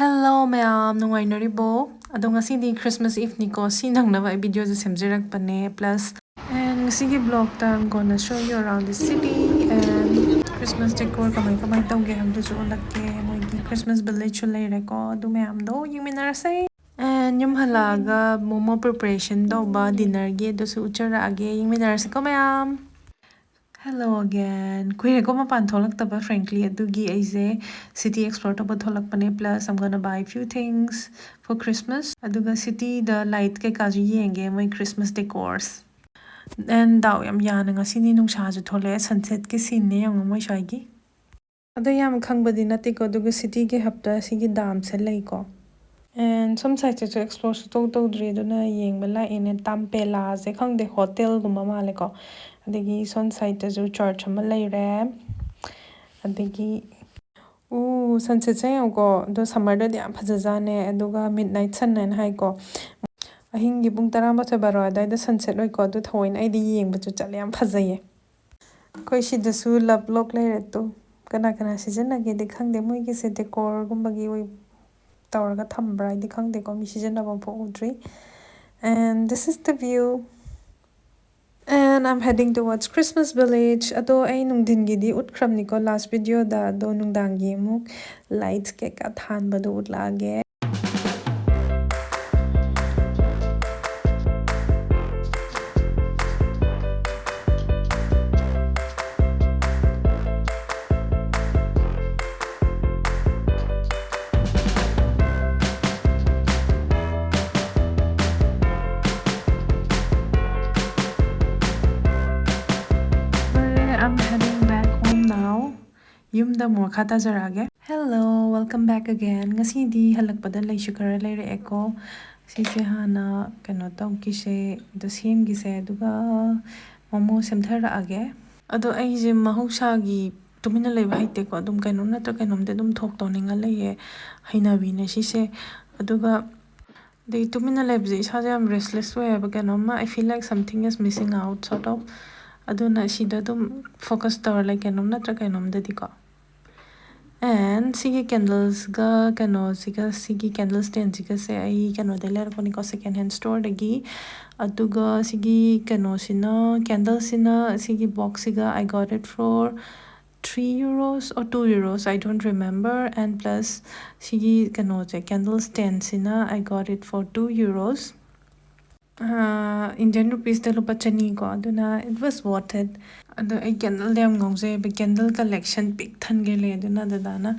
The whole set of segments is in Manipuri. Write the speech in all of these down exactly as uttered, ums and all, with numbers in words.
Hello ꯃꯌꯥꯝ, ꯅꯨꯡꯉꯥꯏꯅꯔꯤꯕꯣ? ꯑꯗꯣ ꯉꯁꯤꯗꯤ Christmas Eve ꯅꯤꯀꯣ, ꯁꯤ ꯅꯪꯅꯕ ꯑꯩ video ꯁꯦ ꯁꯦꯝꯖꯔꯛꯄꯅꯦ. Plus, and ꯉꯁꯤꯒꯤ vlog ꯇ I'm gonna show you around the city and Christmas decor ꯀꯃꯥꯏ ꯀꯃꯥꯏ ꯇꯧꯒꯦ ꯍꯥꯏꯕꯗꯨꯁꯨ ꯎꯠꯂꯛꯀꯦ. ꯃꯣꯏꯒꯤ Christmas village ꯁꯨ ꯂꯩꯔꯦꯀꯣ, ꯑꯗꯨ ꯃꯌꯥꯝꯗꯣ ꯌꯦꯡꯃꯤꯟꯅꯔꯁꯦ. And ꯌꯨꯝ ꯍꯜꯂꯛꯑꯒ momo preparation ꯇꯧꯕ dinner ꯒꯤ, ꯑꯗꯨꯁꯨ ꯎꯠꯆꯔꯛꯑꯒꯦ, ꯌꯦꯡꯃꯤꯟꯅꯔꯁꯤꯀꯣ ꯃꯌꯥꯝ. Hello again. ꯀꯨꯏꯔꯦꯀꯣ ꯃꯄꯥꯟ ꯊꯣꯛꯂꯛꯇꯕ, frankly. ꯑꯗꯨꯒꯤ ꯑꯩꯁꯦ city explore ꯇꯧꯕ ꯊꯣꯛꯂꯛꯄꯅꯦ. Plus, I'm gonna buy few things for Christmas. ꯑꯗꯨꯒ city ꯗ light ꯀꯩꯀꯥꯁꯨ ꯌꯦꯡꯒꯦ, ꯃꯣꯏ Christmas decors. And ꯗꯥꯎ ꯌꯥꯝ ꯌꯥꯅ ꯉꯁꯤꯗꯤ ꯅꯨꯡꯁꯥꯁꯨ ꯊꯣꯛꯂꯛꯑꯦ, sunset ꯀꯤ scene ꯅꯦ ꯌꯦꯡꯉꯣ ꯃꯣꯏ ꯁ꯭ꯋꯥꯏꯒꯤ꯫ ꯑꯗꯣ ꯌꯥꯝ ꯈꯪꯕꯗꯤ ꯅꯠꯇꯦꯀꯣ, ꯑꯗꯨꯒ city ꯒꯤ hub ꯇ ꯁꯤꯒꯤ dam ꯁꯦ ꯂꯩꯀꯣ꯫ And ꯁꯣꯝ side ꯁꯤꯁꯨ explore ꯁꯨꯇꯧ ꯇꯧꯗ꯭ꯔꯤ, ꯑꯗꯨꯅ ꯌꯦꯡꯕ ꯂꯥꯛꯏꯅꯦ꯫ ꯇꯥꯝꯄꯦꯂꯥꯁꯦ ꯈꯪꯗꯦ, hotel ꯒꯨꯝꯕ ꯃꯥꯜꯂꯦꯀꯣ꯫ ꯑꯗꯒꯤ ꯁꯣꯝ side ꯇꯁꯨ church ꯑꯃ ꯂꯩꯔꯦ꯫ ꯑꯗꯒꯤ, ꯎ, sunset ꯁꯦ ꯌꯦꯡꯉꯨꯀꯣ꯫ ꯑꯗꯣ summer ꯗꯗꯤ ꯌꯥꯝ ꯐꯖꯖꯥꯠꯅꯦ꯫ ꯑꯗꯨꯒ midnight sun ꯍꯥꯏꯅ ꯍꯥꯏꯀꯣ꯫ ꯑꯍꯤꯡꯒꯤ ꯄꯨꯡ ꯇꯔꯥꯃꯥꯊꯣꯏ ꯕꯥꯔꯣ ꯑꯗꯨꯋꯥꯏꯗ sunset ꯑꯣꯏꯀꯣ꯫ ꯑꯗꯨ ꯊꯑꯣꯏꯅ ꯑꯩꯗꯤ ꯌꯦꯡꯕꯁꯨ ꯆꯠꯂꯦ, ꯌꯥꯝ ꯐꯖꯩꯌꯦ꯫ ꯑꯩꯈꯣꯏ ꯁꯤꯗꯁꯨ love lock ꯂꯩꯔꯦ ꯇꯨ꯫ ꯀꯅꯥ ꯀꯅꯥ ꯁꯤꯖꯤꯟꯅꯒꯦꯗꯤ ꯈꯪꯗꯦ, ꯃꯣꯏꯒꯤꯁꯦ decor ꯒꯨꯝꯕꯒꯤ ꯑꯣꯏ-, ꯇꯧꯔꯒ ꯊꯝꯕ꯭ꯔꯥ ꯍꯥꯏꯗꯤ ꯈꯪꯗꯦꯀꯣ, ꯃꯤ ꯁꯤꯖꯤꯟꯅꯕ ꯑꯃꯐꯥꯎ ꯎꯗ꯭ꯔꯤ꯫ And this is the view. And I'm heading towards Christmas village. ꯑꯗꯣ ꯑꯩ ꯅꯨꯡꯊꯤꯟꯒꯤꯗꯤ ꯎꯠꯈ꯭ꯔꯕꯅꯤꯀꯣ last video ꯗ, ꯑꯗꯣ ꯅꯨꯡꯗꯥꯡꯒꯤ ꯑꯃꯨꯛ lights ꯀꯩꯀꯥ ꯊꯥꯟꯕꯗꯣ ꯎꯠꯂꯛꯑꯒꯦ꯫ I'm heading back home now. ꯌꯨꯝꯗ ꯑꯃꯨꯛ ꯃꯈꯥ ꯇꯥꯖꯔꯛꯑꯒꯦ꯫ Hello, welcome back again. ꯉꯁꯤꯗꯤ ꯍꯜꯂꯛꯄꯗ ꯂꯩꯁꯨ ꯈꯔ ꯂꯩꯔꯛꯑꯦꯀꯣ꯫ ꯁꯤꯁꯦ ꯍꯥꯟꯅ ꯀꯩꯅꯣ ꯇꯧꯈꯤꯁꯦ, ꯑꯗꯣ ꯁꯦꯝꯈꯤꯁꯦ, ꯑꯗꯨꯒ momo ꯁꯦꯝꯊꯔꯛꯑꯒꯦ꯫ ꯑꯗꯣ ꯑꯩꯁꯦ ꯃꯍꯧꯁꯥꯒꯤ ꯇꯨꯃꯤꯟꯅ ꯂꯩꯕ ꯍꯩꯇꯦꯀꯣ, ꯑꯗꯨꯝ ꯀꯩꯅꯣꯝ ꯅꯠꯇ꯭ꯔ ꯀꯩꯅꯣꯝꯗꯤ ꯑꯗꯨꯝ ꯊꯣꯛ ꯇꯧꯅꯤꯡꯉ ꯂꯩꯌꯦ, ꯍꯩꯅꯕꯤꯅꯦ ꯁꯤꯁꯦ꯫ ꯑꯗꯨꯒ ꯑꯗꯩ ꯇꯨꯃꯤꯟꯅ ꯂꯩꯕꯁꯦ ꯏꯁꯥꯁꯦ ꯌꯥꯝ restless ꯑꯣꯏꯌꯦꯕ, ꯀꯩꯅꯣꯝꯃ, I feel like something is missing out, sort of. ꯑꯗꯨꯅ ꯁꯤꯗ ꯑꯗꯨꯝ focus ꯇꯧꯔ ꯂꯩ, ꯀꯩꯅꯣꯝ ꯅꯠꯇ꯭ꯔ ꯀꯩꯅꯣꯝꯗꯗꯤꯀꯣ꯫ ꯑꯦꯟ ꯁꯤꯒꯤ ꯀꯦꯟꯗꯜꯁꯒ ꯀꯩꯅꯣꯁꯤꯒ, ꯁꯤꯒꯤ ꯀꯦꯟꯗꯜ ꯁ꯭ꯇꯦꯟꯁꯤꯒꯁꯦ ꯑꯩ ꯀꯩꯅꯣꯗꯩ ꯂꯩꯔꯛꯄꯅꯤꯀꯣ, ꯁꯦꯀꯦꯟ ꯍꯦꯟ ꯁ꯭ꯇꯣꯔꯗꯒꯤ꯫ ꯑꯗꯨꯒ ꯁꯤꯒꯤ ꯀꯩꯅꯣꯁꯤꯅ, ꯀꯦꯟꯗꯜꯁꯤꯅ, ꯁꯤꯒꯤ ꯕꯣꯛꯁꯁꯤꯒ, I got it for three euros or two euros, I don't remember, and plus ꯁꯤꯒꯤ ꯀꯩꯅꯣꯁꯦ, ꯀꯦꯟꯗꯜ ꯁ꯭ꯇꯦꯟꯁꯤꯅ, I got it for two euros. Indian ꯔꯨꯄꯤꯁꯇ ꯂꯨꯄꯥ ꯆꯅꯤꯀꯣ, ꯑꯗꯨꯅ it was worth it. ꯑꯗꯣ ꯑꯩ ꯀꯦꯟꯗꯜꯗ ꯌꯥꯝ ꯉꯥꯎꯖꯩꯑꯕ, ꯀꯦꯟꯗꯜ ꯀꯂꯦꯛꯁꯟ ꯄꯤꯛ ꯊꯟꯒꯦ ꯂꯩ, ꯑꯗꯨꯅ ꯗꯗꯥꯅ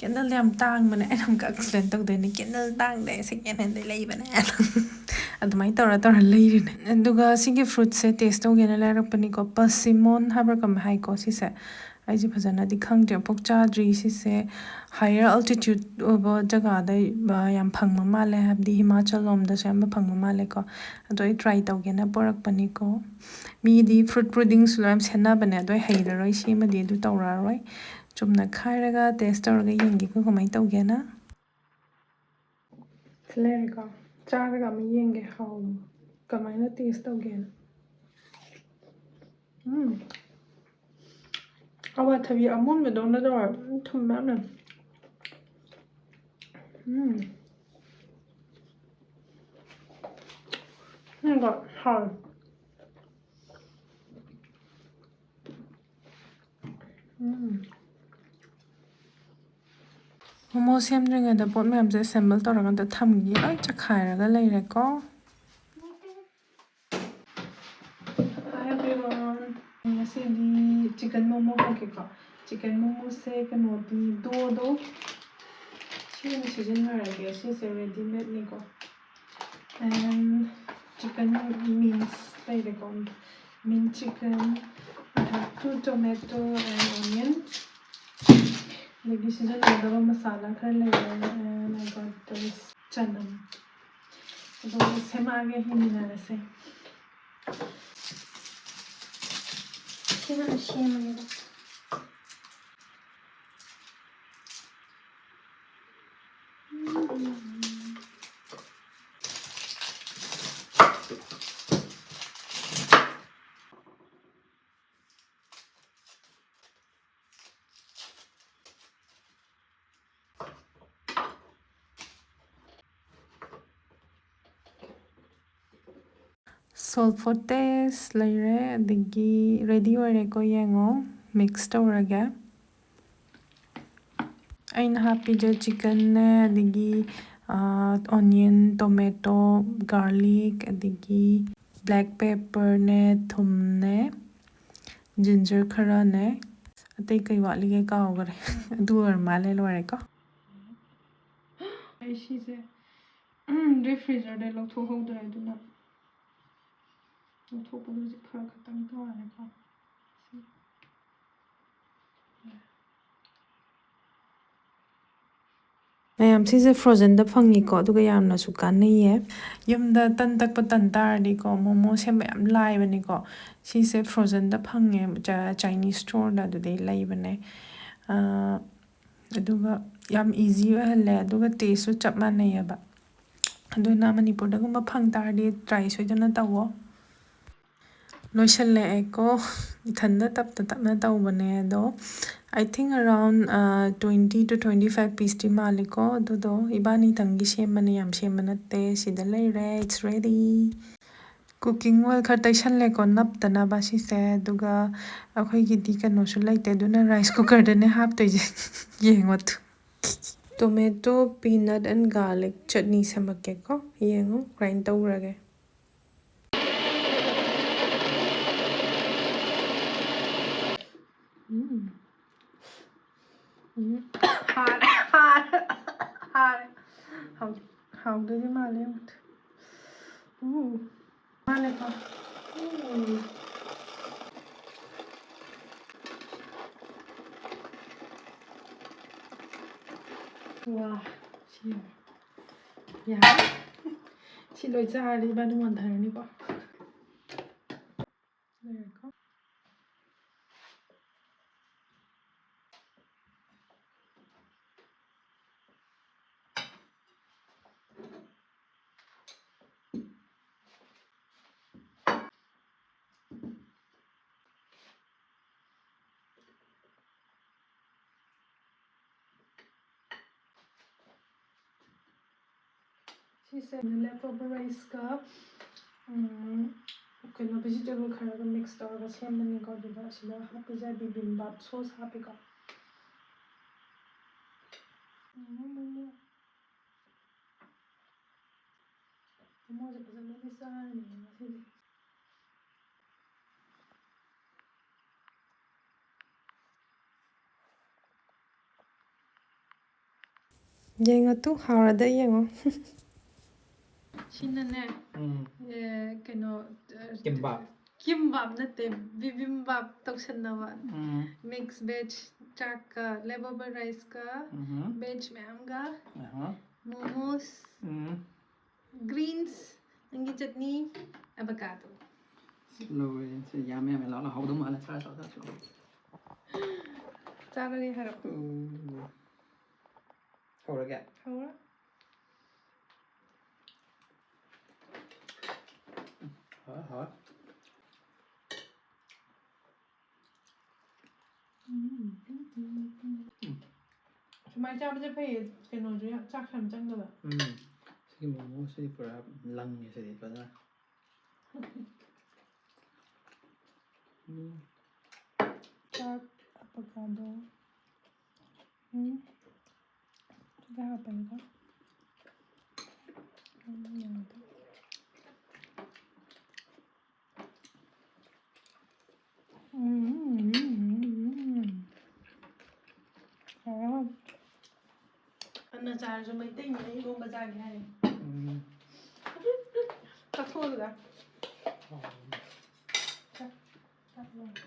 ꯀꯦꯟꯗꯜꯗ ꯌꯥꯝ ꯇꯥꯡꯕꯅꯦ, ꯑꯩꯅ ꯑꯃꯨꯛꯀ ꯑꯦꯛꯁꯄ꯭ꯂꯦꯟ ꯇꯧꯗꯣꯏꯅꯦ, ꯀꯦꯟꯗꯜ ꯇꯥꯡꯗꯦ, ꯁꯦꯀꯦꯟ ꯍꯦꯟꯗꯩ ꯂꯩꯕꯅꯦ꯫ ꯑꯗꯨꯃꯥꯏꯅ ꯇꯧꯔ ꯇꯧꯔ ꯂꯩꯔꯤꯅꯦ꯫ ꯑꯗꯨꯒ ꯁꯤꯒꯤ ꯐ꯭ꯔꯨꯠꯁꯦ ꯇꯦꯁ ꯇꯧꯒꯦꯅ ꯂꯩꯔꯛꯄꯅꯤꯀꯣ, ꯄꯁꯤꯃꯣꯟ ꯍꯥꯏꯕ꯭ꯔꯥ ꯀꯝ ꯍꯥꯏꯀꯣ ꯁꯤꯁꯦ꯫ ꯑꯩꯁꯦ ꯐꯖꯅꯗꯤ ꯈꯪꯗ꯭ꯔꯦ, ꯑꯝꯐꯥꯎ ꯆꯥꯗ꯭ꯔꯤ꯫ ꯁꯤꯁꯦ ꯍꯥꯏꯌꯔ ꯑꯜꯇꯤꯇ꯭ꯌꯨꯠ ꯑꯣꯏꯕ ꯖꯒꯥꯗ, ꯑ, ꯌꯥꯝ ꯐꯪꯕ ꯃꯥꯜꯂꯦ, ꯍꯥꯏꯕꯗꯤ ꯍꯤꯃꯥꯆꯜ ꯂꯣꯝꯗꯁꯨ ꯑꯌꯥꯝꯕ ꯐꯪꯕ ꯃꯥꯜꯂꯦꯀꯣ꯫ ꯑꯗꯣ ꯑꯩ ꯇ꯭ꯔꯥꯏ ꯇꯧꯒꯦꯅ ꯄꯣꯔꯛꯄꯅꯤꯀꯣ꯫ ꯃꯤꯗꯤ ꯐ꯭ꯔꯨꯠ ꯄꯨꯗꯤꯡꯁꯨ ꯌꯥꯝ ꯁꯦꯠꯅꯕꯅꯦ, ꯑꯗꯣ ꯑꯩ ꯍꯩꯔꯔꯣꯏ, ꯁꯤꯃꯗꯤ ꯑꯗꯨ ꯇꯧꯔꯛꯑꯔꯣꯏ꯫ ꯆꯨꯝꯅ ꯈꯥꯏꯔꯒ ꯇꯦꯁ ꯇꯧꯔꯒ ꯌꯦꯡꯒꯦꯀꯣ ꯀꯃꯥꯏꯅ ꯇꯧꯒꯦꯅ꯫ ꯁꯤ ꯂꯩꯔꯦꯀꯣ, ꯆꯥꯔꯒ ꯑꯃ ꯌꯦꯡꯒꯦ, ꯍꯥꯎ, ꯀꯃꯥꯏꯅ ꯇꯦꯁ ꯇꯧꯒꯦꯅ꯫ ꯎꯝ, ꯑꯋꯥꯊꯕꯤ ꯑꯃꯨꯟꯕꯗꯧꯅ ꯇꯧꯋꯦ꯫ ꯎꯝ, ꯊꯨꯝꯃꯦ ꯌꯥꯝꯅ꯫ ꯎꯝ꯫ ꯎꯝ, ꯀꯣ, ꯍꯥꯎꯋꯦ꯫ ꯎꯝ꯫ ꯃꯣꯃꯣ ꯁꯦꯝꯗ꯭ꯔꯤꯉꯩꯗ ꯄꯣꯠ ꯃꯌꯥꯝꯁꯦ ꯑꯦꯁꯦꯝꯕꯜ ꯇꯧꯔꯒ ꯑꯝꯇ ꯊꯝꯈꯤꯒꯦ꯫ ꯂꯣꯏ ꯆꯈꯥꯏꯔꯒ ꯂꯩꯔꯦꯀꯣ꯫ Hi everyone. ꯉꯁꯤꯗꯤ ꯆꯤꯀꯟ ꯃꯣꯃꯣ ꯍꯧꯒꯦꯀꯣ꯫ ꯆꯤꯀꯟ ꯃꯣꯃꯣꯁꯦ ꯀꯩꯅꯣꯗꯤ, ꯗꯣꯗꯣ ꯁꯤ ꯑꯣꯏꯅ ꯁꯤꯖꯤꯟꯅꯔꯒꯦ꯫ ꯁꯤꯁꯦ ꯔꯦꯗꯤꯃꯦꯗꯅꯤꯀꯣ꯫ And chicken mince ꯂꯩꯔꯦꯀꯣ꯫ Mince chicken, I have two tomato and onion. ꯑꯗꯒꯤ ꯁꯤꯖꯤꯟꯅꯒꯗꯕ ꯃꯁꯥꯂꯥ ꯈꯔ ꯂꯩꯔꯦ꯫ And I got this ꯆꯅꯝ꯫ ꯑꯗꯣ ꯁꯦꯝꯃꯛꯑꯒꯦ, ꯌꯦꯡꯃꯤꯟꯅꯔꯁꯦ꯫ ꯁꯤ ꯍꯥꯟꯅ ꯁꯦꯝꯃꯒꯦꯕ꯫ Salt for taste ꯂꯩꯔꯦ, ꯑꯗꯒꯤ ready ꯑꯣꯏꯔꯦꯀꯣ꯫ ꯌꯦꯡꯉꯣ, mix ꯇꯧꯔꯒꯦ꯫ ꯑꯩꯅ ꯍꯥꯞꯄꯤꯁꯦ chickenꯅꯦ, ꯑꯗꯒꯤ ꯑꯥ, onion, tomato, garlic, ꯑꯗꯒꯤ black pepperꯅꯦ, ꯊꯨꯝꯅꯦ, ginger ꯈꯔꯅꯦ꯫ ꯑꯇꯩ ꯀꯩ ꯋꯥꯠꯂꯤꯒꯦ ꯀꯥꯎꯈꯔꯦ꯫ ꯑꯗꯨ ꯑꯣꯏꯔ ꯃꯥꯜꯂꯦ꯫ ꯂꯣꯏꯔꯦꯀꯣ꯫ ꯑꯩ ꯁꯤꯁꯦ deep freezerꯗ ꯂꯧꯊꯣꯛꯍꯧꯗ꯭ꯔꯦ, ꯑꯗꯨꯅ ꯂꯧꯊꯣꯛꯄꯗ ꯍꯧꯖꯤꯛ ꯐꯔꯛ ꯈꯛꯇꯪ ꯇꯥꯔꯦꯀꯣ꯫ ꯁꯤ꯫ ꯃꯌꯥꯝ, ꯁꯤꯁꯦ frozenꯗ ꯐꯪꯉꯤꯀꯣ, ꯑꯗꯨꯒ ꯌꯥꯝꯅꯁꯨ ꯀꯥꯟꯅꯩꯌꯦ꯫ ꯌꯨꯝꯗ ꯇꯟ ꯇꯛꯄ ꯇꯟ ꯇꯥꯔꯗꯤꯀꯣ, ꯃꯣꯃꯣ ꯁꯦꯝꯕ ꯌꯥꯝ ꯂꯥꯏꯕꯅꯤꯀꯣ꯫ ꯁꯤꯁꯦ frozenꯗ ꯐꯪꯉꯦ, ꯆ-, Chinese storeꯗ, ꯑꯗꯨꯗꯩ ꯂꯩꯕꯅꯦ꯫ ꯑꯥ, ꯑꯗꯨꯒ ꯌꯥꯝ easy ꯑꯣꯏꯍꯜꯂꯦ, ꯑꯗꯨꯒ tasteꯁꯨ ꯆꯞ ꯃꯥꯟꯅꯩꯌꯦꯕ꯫ ꯑꯗꯨꯅ ꯃꯅꯤꯄꯨꯔꯗꯒꯨꯝꯕ ꯐꯪ ꯇꯥꯔꯗꯤ try ꯁꯣꯏꯗꯅ ꯇꯧꯋꯣ꯫ ꯂꯣꯏꯁꯤꯜꯂꯛꯑꯦꯀꯣ꯫ ꯏꯊꯟꯗ ꯇꯞꯅ ꯇꯞꯅ ꯇꯧꯕꯅꯦ ꯑꯗꯣ꯫ I think around, ꯑ, twenty to twenty five pieceꯇꯤ ꯃꯥꯜꯂꯤꯀꯣ꯫ ꯑꯗꯨꯗꯣ ꯏꯕꯥꯅꯤꯇꯪꯒꯤ ꯁꯦꯝꯕꯅꯦ, ꯌꯥꯝ ꯁꯦꯝꯕ ꯅꯠꯇꯦ꯫ ꯁꯤꯗ ꯂꯩꯔꯦ, it's ready꯫ Cooking oil ꯈꯔ ꯇꯩꯁꯜꯂꯦꯀꯣ, ꯅꯞꯇꯅꯕ ꯁꯤꯁꯦ꯫ ꯑꯗꯨꯒ ꯑꯩꯈꯣꯏꯒꯤꯗꯤ ꯀꯩꯅꯣꯁꯨ ꯂꯩꯇꯦ, ꯑꯗꯨꯅ rice cookerꯗꯅꯦ ꯍꯥꯞꯇꯣꯏꯁꯦ꯫ ꯌꯦꯡꯉꯣ two. Tomato, peanut and garlic ꯆꯠꯅꯤ ꯁꯦꯝꯃꯛꯀꯦꯀꯣ꯫ ꯌꯦꯡꯉꯣ, grind ꯇꯧꯈ꯭ꯔꯒꯦ꯫ ꯎꯝ꯫ ꯎꯝ꯫ ꯍꯥꯔꯦ, ꯍꯥꯔꯦ, ꯍꯥꯔꯦ꯫ ꯍꯥꯎ-, ꯍꯥꯎꯗꯣꯏꯗꯤ ꯃꯥꯜꯂꯦ ꯑꯃꯨꯛ꯫ ꯎ꯫ ꯃꯥꯜꯂꯦꯀꯣ? ꯎ꯫ ꯋꯥ, ꯁꯤ ꯌꯦꯡꯉꯣ꯫ ꯌꯥꯔꯦ꯫ ꯁꯤ ꯂꯣꯏ ꯆꯥꯔꯗꯤ ꯏꯕꯥꯅꯤ ꯋꯥꯟꯊꯔꯅꯤꯀꯣ꯫ ꯂꯣꯏꯔꯦꯀꯣ꯫ ꯁꯤꯁꯦ leftover riceꯀ ꯎꯝ, ꯀꯩꯅꯣ, vegetable ꯈꯔꯒ mix ꯇꯧꯔꯒ ꯁꯦꯝꯕꯅꯤꯀꯣ꯫ ꯑꯗꯨꯒ ꯑꯁꯤꯗ ꯍꯥꯞꯄꯤꯁꯦ bibimbap sauce ꯍꯥꯞꯄꯤꯀꯣ꯫ ꯎꯝ, ꯃꯣꯃꯣ꯫ ꯃꯣꯃꯣꯁꯦ ꯐꯖꯅꯗꯤ ꯆꯥꯔꯅꯤ ꯉꯁꯤꯗꯤ꯫ ꯌꯦꯡꯉꯣ ꯇꯨ, ꯍꯥꯎꯔꯗ ꯌꯦꯡꯉꯣ꯫ ꯁꯤꯅꯅꯦ, ꯎꯝ꯫ ꯑꯦ, ꯀꯩꯅꯣ, ꯑ, kimbap꯫ Kimbap ꯅꯠꯇꯦ, bibimbap ꯇꯧꯁꯟꯅꯕ꯫ ꯎꯝ꯫ Mix veg ꯆꯥꯛꯀ, leftover rice ꯀ, ꯎꯝꯍꯨꯝ꯫ Veg ꯃꯌꯥꯝꯒ, ꯑꯍꯥ꯫ Momos, ꯎꯝ꯫ Greens, ꯅꯪꯒꯤ ꯆꯠꯅꯤ, avocado꯫ ꯂꯣꯏꯔꯦ꯫ ꯁꯤ ꯌꯥꯝ ꯌꯥꯝꯃꯦ꯫ ꯂꯥꯎ, ꯂꯥꯎ, ꯍꯥꯎꯗꯧ ꯃꯥꯜꯂꯦ꯫ ꯆꯥꯔꯁꯤ ꯂꯥꯎ, ꯆꯥꯔꯁꯤ ꯂꯥꯎ꯫ ꯆꯥꯔꯒꯦ ꯍꯥꯏꯔꯣ? ꯎꯝ꯫ ꯍꯧꯔꯒꯦ? ꯍꯧꯔꯣ꯫ ꯍꯣꯏ, ꯍꯣꯏ꯫ ꯎꯝ꯫ ꯁꯨꯃꯥꯏꯅ ꯆꯥꯕꯁꯦ ꯐꯩꯌꯦ, ꯀꯩꯅꯣꯁꯨ ꯌꯥꯝ, ꯆꯥꯛꯁꯨ ꯌꯥꯝ ꯆꯪꯗꯕ꯫ ꯎꯝ꯫ ꯁꯤꯒꯤ ꯃꯣꯃꯣꯁꯤꯗꯤ ꯄꯨꯔꯥ ꯂꯪꯉꯦ ꯁꯤꯗꯤ ꯐꯖꯅ꯫ ꯎꯝ꯫ ꯆꯥꯛ, avocado꯫ ꯎꯝ꯫ ꯁꯤꯗ ꯍꯥꯞꯄꯅꯤꯀꯣ꯫ ꯎꯝ, ꯌꯥꯔꯦ꯫ ꯎꯝ, ꯎꯝ, ꯎꯝ, ꯎꯝ, ꯎꯝ꯫ ꯍꯥꯎꯔꯦ, ꯍꯥꯎꯔꯦ꯫ ꯑꯟꯅꯆꯥꯔꯁꯨ ꯃꯩꯇꯩꯅꯤꯅ ꯏꯔꯣꯝꯕ ꯆꯥꯒꯦ ꯍꯥꯏꯔꯦ꯫ ꯎꯝ꯫ ꯆꯥꯊꯣꯛꯑꯒ꯫ ꯍꯥꯎꯔꯦ꯫ ꯆꯥꯛ, ꯆꯥꯛ ꯂꯣꯏꯔꯦ꯫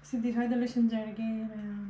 ꯁꯤꯗꯤ ꯁ꯭ꯋꯥꯏꯗ ꯂꯣꯏꯁꯤꯟꯖꯔꯒꯦ ꯃꯌꯥꯝ꯫